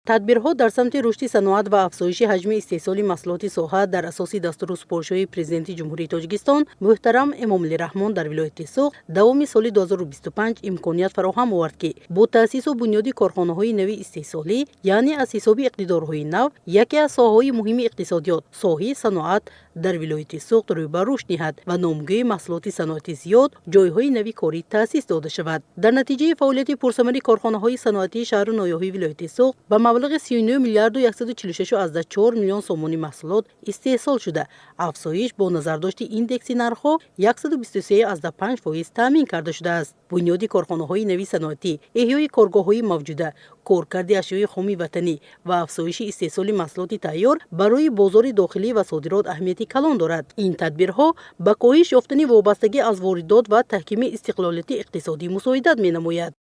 Тадбирҳо дар самти рушди саноат ва афзоиши ҳаҷми истеҳсоли маҳсулоти соҳа дар асоси дастуру супоришҳои Президенти Ҷумҳурии Тоҷикистон муҳтарам Эмомалӣ Раҳмон дар вилояти Суғд давоми соли 2025 имконият фароҳам овард, ки бо таъсису бунёди корхонаҳои нави истеҳсолӣ, яъне аз ҳисоби иқтидорҳои нав, яке аз соҳаҳои муҳими иқтисодиёт, соҳаи саноат дар вилояти Суғд рӯй ба рушд ниҳад ва номгӯи маҳсулоти саноатӣ зиёд, ҷойҳои нави корӣ таъсис дода шавад. Дар натиҷаи фаъолияти пурсамари корхонаҳои саноатии шаҳру ноҳияҳои вилояти Суғд ба маблағи 39 миллиарду 146,4 миллион сомонӣ маҳсулот истеҳсол шуда, афзоиш бо назардошти индекси нархҳо 123,5% таъмин карда шудааст. Бунёди корхонаҳои нави саноатӣ, эҳёи коргоҳҳои мавҷуда, коркарди ашёи хоми ватанӣ ва афзоиши истеҳсоли маҳсулоти тайёр барои бозори дохилӣ ва содирот аҳамияти калон дорад. Ин тадбирҳо ба коҳиш ёфтани вобастагӣ аз воридот ва таҳкими истиқлолияти иқтисодӣ мусоидат менамояд.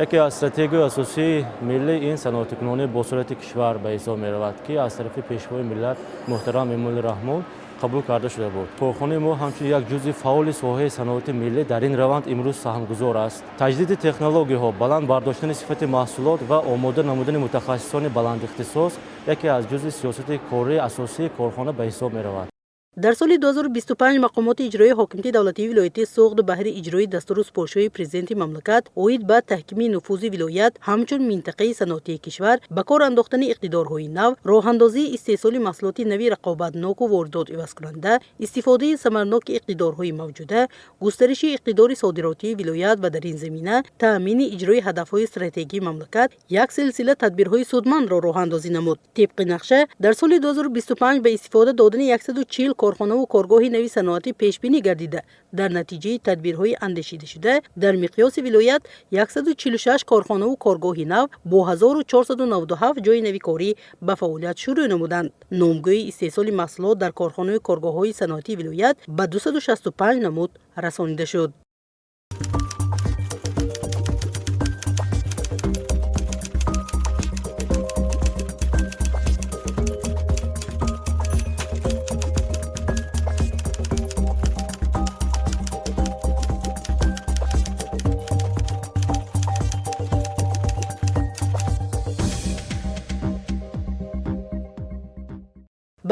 Яке аз стратегияи асосии миллӣ ин саноатикунонии босуръати кишвар ба ҳисоб меравад, ки аз тарафи Пешвои миллат муҳтарам Эмомалӣ Раҳмон қабул карда шуда буд. Корхонаи мо ҳамчун як ҷузъи фаъоли соҳаи саноати миллӣ дар ин раванд имрӯз саҳмгузор аст. Таҷдиди технологияҳо, баланд бардоштани сифати маҳсулот ва омода намудани мутахассисони баландихтисос яке аз ҷузъи сиёсати кории асосии корхона ба ҳисоб меравад. Дар соли 2025 мақомоти иҷроии ҳокимияти давлатии вилояти Суғд баҳри иҷрои дастуру супоришҳои Президенти мамлакат оид ба таҳкими нуфузи вилоят ҳамчун минтақаи саноатии кишвар, ба кор андохтани иқтидорҳои нав, роҳандозии истеҳсоли маҳсулоти нави рақобатноку воридот ивазкунанда, истифодаи самарноки иқтидорҳои мавҷуда, густариши иқтидори содиротии вилоят ва дар ин замина таъмини иҷрои ҳадафҳои стратегии мамлакат як силсила тадбирҳои судмандро роҳандозӣ намуд. Тибқи нақша, дар соли 2025 ба истифода додани 140 корхонаву коргоҳи нави саноатӣ пешбинӣ гардида, дар натиҷаи тадбирҳои андешидашуда дар миқёси вилоят 146 корхонаву коргоҳи нав бо 1497 ҷойи нави корӣ ба фаъолият шурӯъ намуданд. Номгӯи истеҳсоли маҳсулот дар корхонаю коргоҳҳои саноатии вилоят ба 265 намуд расонида шуд.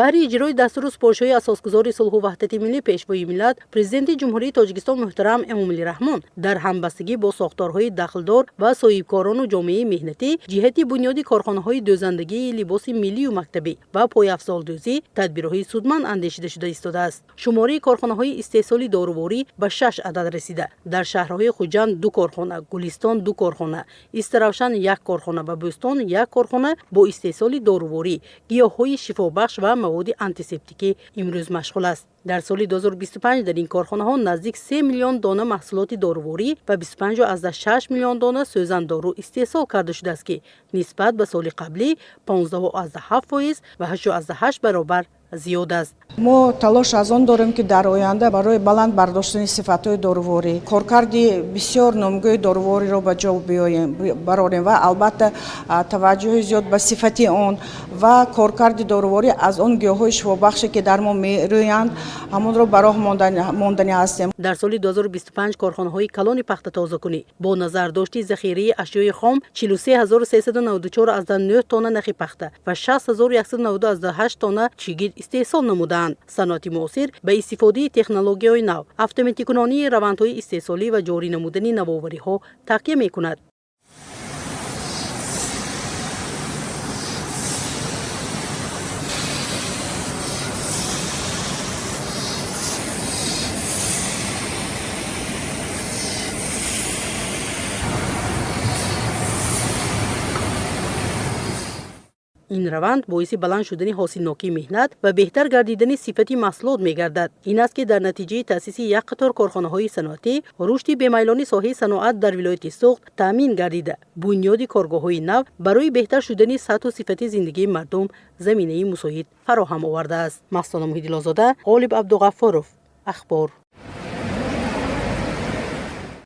Баҳри иҷрои дастуру супоришҳои асосгузори сулҳу ваҳдати миллӣ, Пешвои миллат, Президенти Ҷумҳурии Тоҷикистон муҳтарам Эмомалӣ Раҳмон дар ҳамбастагӣ бо сохторҳои дахлдор ва соҳибкорону ҷомеаи меҳнатӣ ҷиҳати бунёди корхонаҳои дӯзандагии либоси миллию мактабӣ ва пойафзолдӯзӣ тадбирҳои судманд андешида шуда истодааст. Шумораи корхонаҳои истеҳсоли доруворӣ ба 6 адад расида. Дар шаҳрҳои Хуҷанд 2 корхона, Гулистон 2 корхона, Истаравшан 1 корхона ва Бӯстон 1 корхона бо истеҳсоли доруворӣ, гиёҳҳои шифобахш ва маводи антисептикӣ имрӯз машғул аст. Дар соли 2025 дар ин корхонаҳо наздик 3 миллион дона маҳсулоти доруворӣ ва 25,6 миллион дона сӯзандору истеҳсол карда шудааст, ки нисбат ба соли қаблӣ 15,7% ва 8,8 баробар зиёд аст. Мо талош аз он дорем, ки дар оянда барои баланд бардоштани сифатҳои доруворӣ, коркарди бисёр номгӯи дорувориро ба ҷо барорем ва албатта таваҷҷӯҳи зиёд ба сифати он ва коркарди доруворӣ аз он гиёҳҳои шифобахше, ки дар мо мерӯянд, ҳамонро ба роҳ мондани ҳастем. Дар соли 2025 корхонаҳои калони пахтатозакунӣ бо назардошти захираи ашёи хом 43394,9 тонна нахи пахта ва 60198 тонна чигит истеҳсол намуданд. Саноати муосир ба истифодаи технологияҳои нав, автоматикунонии равандҳои истеҳсолӣ ва ҷорӣ намудани навовариҳо такя мекунад. Ин раванд боиси баланд шудани ҳосилнокии меҳнат ва беҳтар гардидани сифати маҳсулот мегардад. Ин аст, ки дар натиҷаи таъсиси як қатор корхонаҳои саноатӣ рушди бемайлони соҳаи саноат дар вилояти Суғд таъмин гардида, бунёди коргоҳҳои нав барои беҳтар шудани сатҳу сифати зиндагии мардум заминаи мусоид фароҳам овардааст. Маҳсона Муҳиддинлозода, Ғолиб Абдуғаффоров, Ахбор.